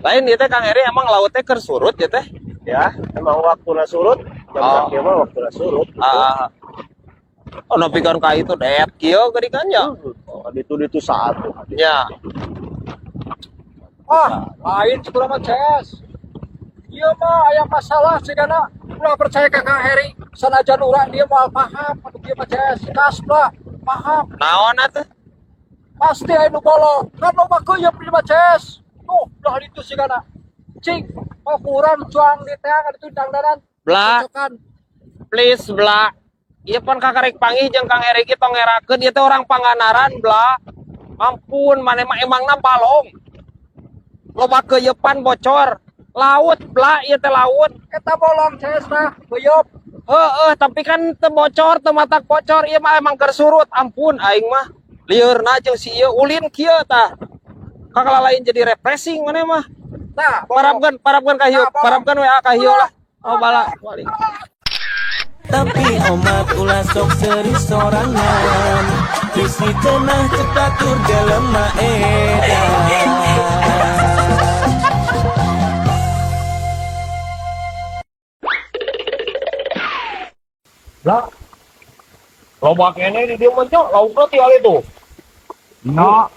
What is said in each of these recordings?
Lain ieu teh, Kang Eri, emang lautnya keur surut ya teh? Ya, emang waktu surut, jam Oh. mah waktu surut gitu. Ah. Oh, nepikeun ka itu deet kieu geuningan ya. Oh, itu saat tuh. Ya. Ah, lain sekolah mah, CS. Iya mah aya masalah sigana ulah percaya ka Kang Heri. Sanajan urang dia moal paham anu kieu mah, CS. Kas lah, paham. Naon atuh? Pasti aya nu bolong. Kan loba keuyeup di mah, CS. Tuh, belah ditu sigana. Cing, mau kurang cuang di teang itu dangdanan. Bla, Cocokan. Please, bla. Ieu pan kakarek panggih jeung Kang Eri tong ngerakeun ieu teh orang Pangandaran, bla. Ampun, maneh mah emangna balong. Loba keuyeupan bocor. Laut, bla, ieu teh laut. Eta bolong, CS, mah, keuyeup. Heeh, tapi kan teu bocor, teu matak bocor, ieu mah emang keur surut. Ampun aing mah. Lieurna jeung si ieu ulin kieu tah. Kakala lain jadi refreshing maneh mah. Nah, bolong. Parabkeun, parabkeun ka hieu, Nah, bolong. Parabkeun WA ka hieu lah. Oh, bala, balik. Tapi omat ulah sok seri sorangan. Bisi cenah cek batur jelema edan. Lah. Loba keneh di dieu mah, Cok, laukna tial itu. Nah,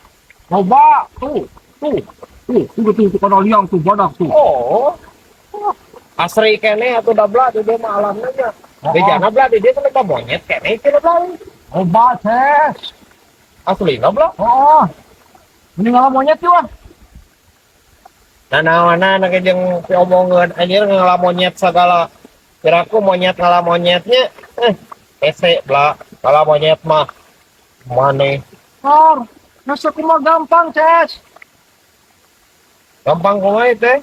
loba tuh, tuh, tuh, tuh, tuh, tuh, kana liang tuh, badak tuh. Oh. Asri keneh atuh da, bla, di dieu mah alamna nya. Bejana, bla, di dieu teh loba monyet keneh cenah, bla. Loba, CS. Aslina, bla. Oh, mending ngala monyet yuk ah. Nah, naonan jeung piomongeun anjir ngala monyet sagala. Kiraku monyet ngala monyetnya. Eh, hese, bla, ngala monyet mah. Maneh. Or, nasa mah gampang, CS. Gampang kumaha teh?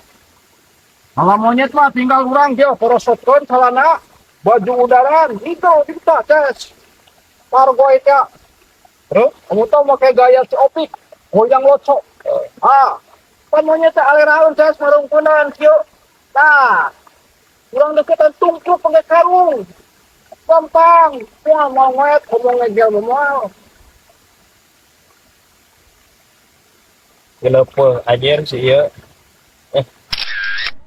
Ngala monyet mah tinggal urang dia porosotkeun celana, baju udaran, itu kita, CS. Margo itu. Terus? Kamu tahu pakai gaya si Opik, goyang locok. Ah, pan monyet teh aleraun, CS, marungkunan kieu. Nah, urang deketan tungkruk pakai karung. Gampang, ya mau ngoet, ngomong ngegel mau. Geuleupeung anjir si ieu.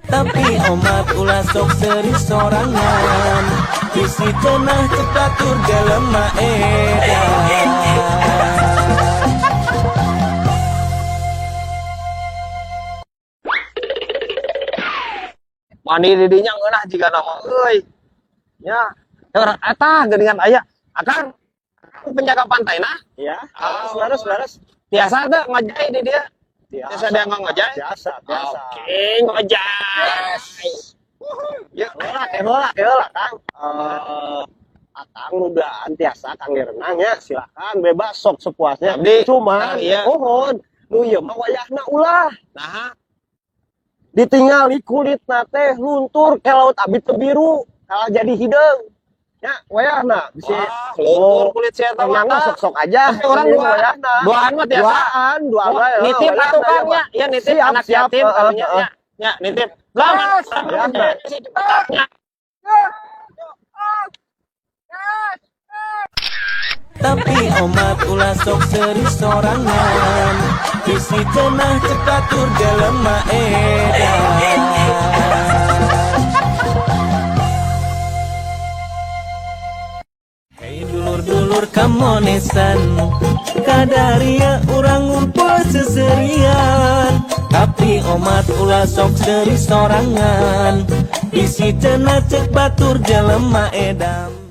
Tapi omat ulah sok seri sorangan. Bisi cenah cek batur jelema edan. Mandi di dinya ngeunah jiga nama euy. Ya, urang eta geuningan aya. Akang penjaga pantai nah. Ya, Oh. laras laras. Biasa teh ngojay di dia. Biasa dia nggak ngojay? Biasa, biasa. Oke, ngojay. Ya, Heula, heula, heula, Kang. Eh, Akang udah tiasa kang renang ya, silakan bebas sok sepuasnya. Abdi, Cuman, Kang, iya. mohon, nu ieu mah wayahna ulah. Nah, Ditinggali kulitna teh luntur ke laut abi teu biru, kalah jadi hideung. Ya, wayahna bisi wah, luntur kulit si eta mah. renang mah sok-sok aja. Tapi orang Ini dua, wayahna. duaan mah biasa. Duaan, duaan Oh, wae, nitip wayahna atuh Kang ya, nya. Ya nitip Siap, anak siap, yatim heeh, karunya heeh. nya. Nya nitip. Lah, Wayahna. nya. Tapi omat ulah sok seri sorangan. Bisi cenah cek batur jelema edan. Hei dulur-dulur kamonesan, kadaria urang ngumpul seserian. Tapi omat ulah sok seri sorangan. Bisi cenah cek batur jelema edan.